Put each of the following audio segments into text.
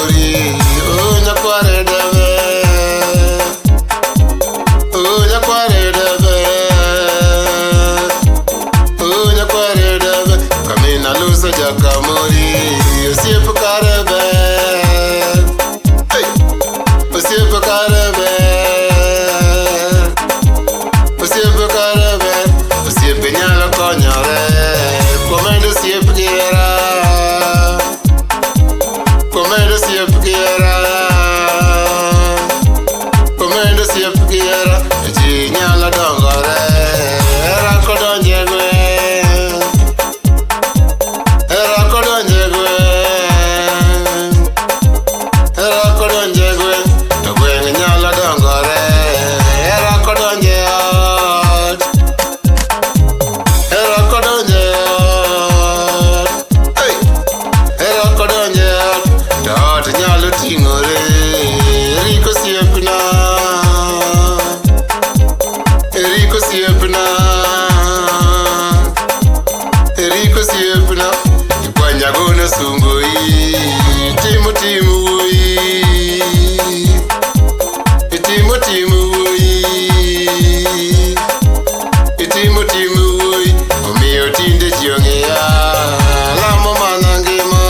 Jakamori, oh nyakware debe, oh nyakware debe, oh nyakware debe. Kamina luso Jakamori, osiep kare ber, hey, osiep kare ber, osiep kare ber, osiepe nyalo konyore, kuom en osiep gi hera. Komendo osiep gi hera, komendo osiep gi hera, ji nyalo dongore. Hera kodonjo e gweng', hera kodonjo e gweng', hera kodonjo e gweng', to gweng' nyalo dongore. Hera kodonjo e ot, hera kodonjo e ot, hey! Hera kodonjo e ot, to ot nyalo ting'ore. Eriko osiepna, Eriko osiepna, Eriko osiepna, ikwanyagono sungoi, timo tim wuoyi, itimo tim wuoyi, itimo tim wuoyi, omiyo tinde ji ong'eya, alamo mana ngima,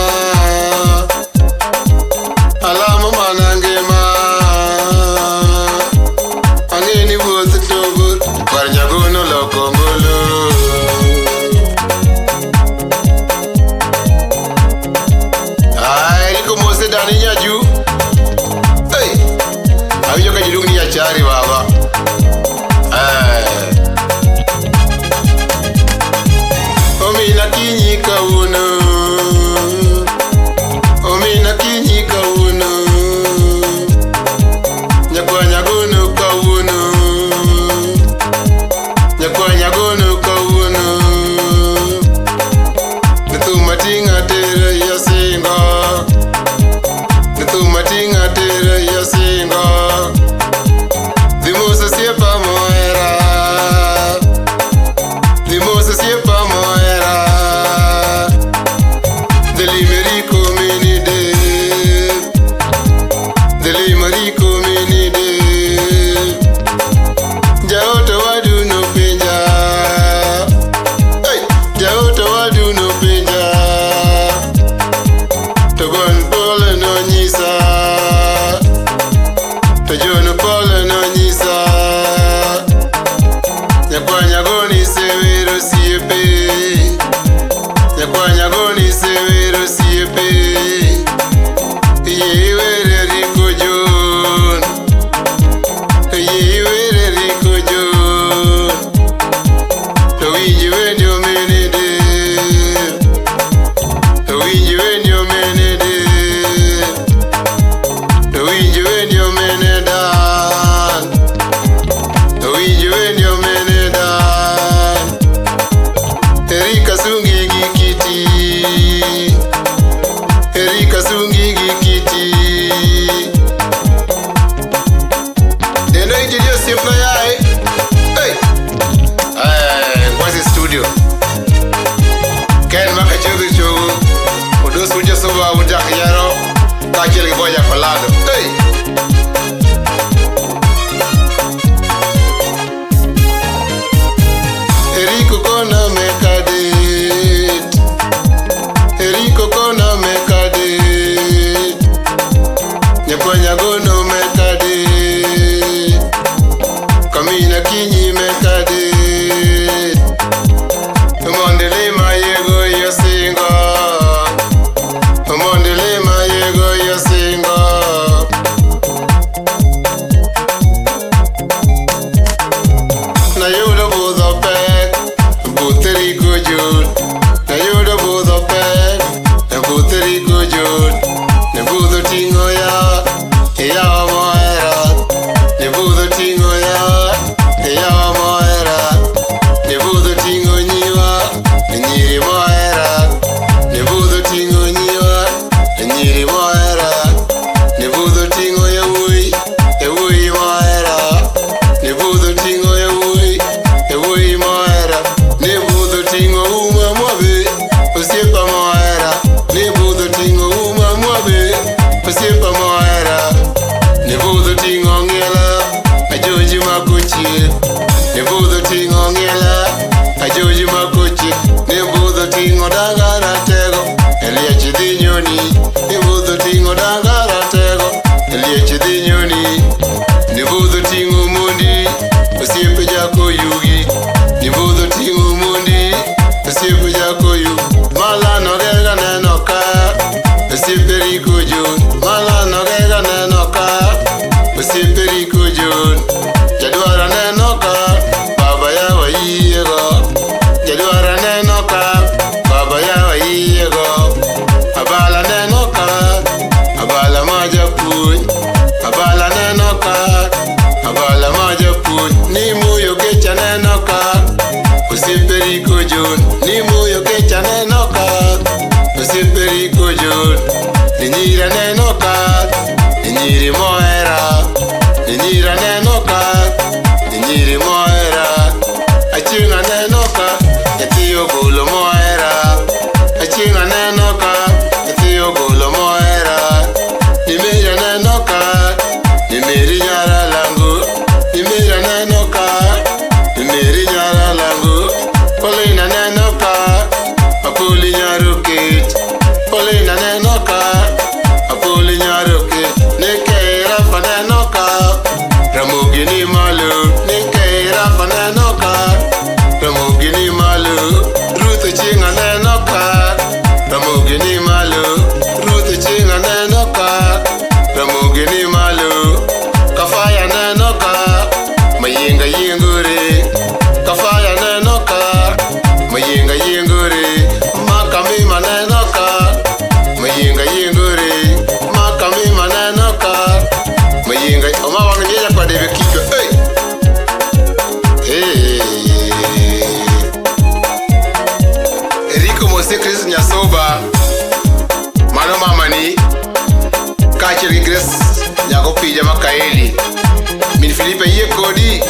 alamo mana ngima. Ang'e ni wuoth to bor, kwar nyagono loko ngolo. Ah, Eriko mose dani nyaju. Hey, awinjo ka ji luongi ni Nyachari baba. Eh. Omina kinyi kawuono, omina kinyi kawuono, nyakwa nyagono kawuono, nyakwa nyagono kawuono. Thum ating'a tere yasingo, thum ating'a tere yasingo. Dhi mos osiepa mohera, dhi mos osiepa mohera. Dhi lime Eriko mini de, dhi limo Eriko mini de. Jaoto wadu nopenja, hey, jaoto wadu nopenja, to John Paul nonyisa, to John Paul nonyisa. Nyakwa nyagoni sewero osiepe, nyakwa nyagoni sewero osiepe. Yie iwere Eriko John, yie iwere Eriko John. To winj wendi omene de, to winj wendi omene de, to winj wendi omene dan, to winj wendi omene dan. Erika sungi gi kiti, Erika sungi gi kiti. Dendo ijiji osiepna yae. Hey! Eh, Ngwazi studio. Ken maka chogo chogo. Odos unja soba unja yaro. Kaachiel gi Boja Kolado. Hey! Eriko kona mekadet. Eriko kona mekadet. Nyakwa nyagono mekadet. Kamina kinyi mekadet. Omondele mayego yosingo. Omondele mayego yosingo. Nayudo budho pek, buth Eriko John. Nayudo budho pek, buth Eriko John. Ne budho ting'o ya, yawa mohera. Ne budho ting'o ya, yawa mohera. Ne budho ting'o nyiwa, nyiri mohera. Ne budho ting'o nyiwa, nyiri mohera. Ne budho ting'o yawuoyi, yawuoyi mohera. Ne budho ting'o yawuoyi, yawuoyi mohera. Ne budho ting'o uma mwabe, osiepa mohera. Ne budho ting'o uma mwabe, osiepa Liech dhi nyoni, ni budho ting'o mondi, osiepe jako yugi. Ni budho ting'o mondi, osiepe jako yugi. Malano gega neno ka, osiepe riko John. Malano gega neno ka, osiepe riko John. Jadwara neno ka, baba yawa yiego. Jadwara neno ka, baba yawa yiego. Abala neno ka, abala ma japuonj. Abala neno ka, abala ma japuonj. Ni muyo kech aneno ka, osiepe riko John. Ni muyo kech aneno ka, osiepe riko John. Ni nyiri aneno ka, ni nyiri mohera. Ni nyiri aneno ka, ni nyiri mohera. Achieng' aneno ka, nyathi ogolo mohera. Achieng' aneno ka, nyathi ogolo mohera. Ni meri aneno ka, ni meri nyara langu. Ni meri aneno ka, ni meri nyara langu. Pauline aneno ka, Apoli nyaro kech. Pauline aneno ka, Apoli nyaro kech. Nike Rafa aneno ka, Ramogi ni malo. Nike Rafa aneno ka, Ramogi ni malo. Ruth Achieng' aneno ka, Ramogi ni malo. Ruth Achieng' aneno ka, Ramogi ni malo. Kafaya aneno ka, Mayienga yiengore. Kafaya aneno ka, Mayienga yiengore. Makamima aneno ka, Mayienga yiengore. Makamima aneno ka, Mayienga. Oma wang' nyeya kode be kichwa. Hey! Hey! Eriko Mose Chris Nyasoba, mano mamani, kaachiel gi Grace Nyago Pija Makaeli. Min Filipe yie kodi.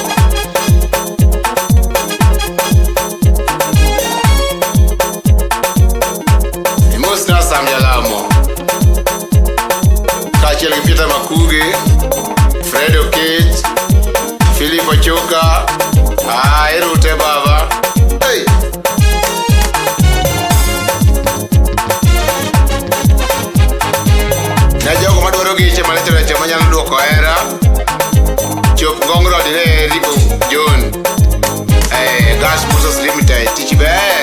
Imosna Sam Jalamo, kaachiel gi Peter Makuge, Fred Okech, Philip Ochuka, ah, erute baba. Hey! Ne jogo madwaro geche malecho lecho manyalo duoko hera, chop Ngong Road ne Eriko John. Gas Motors Limited, tich ber.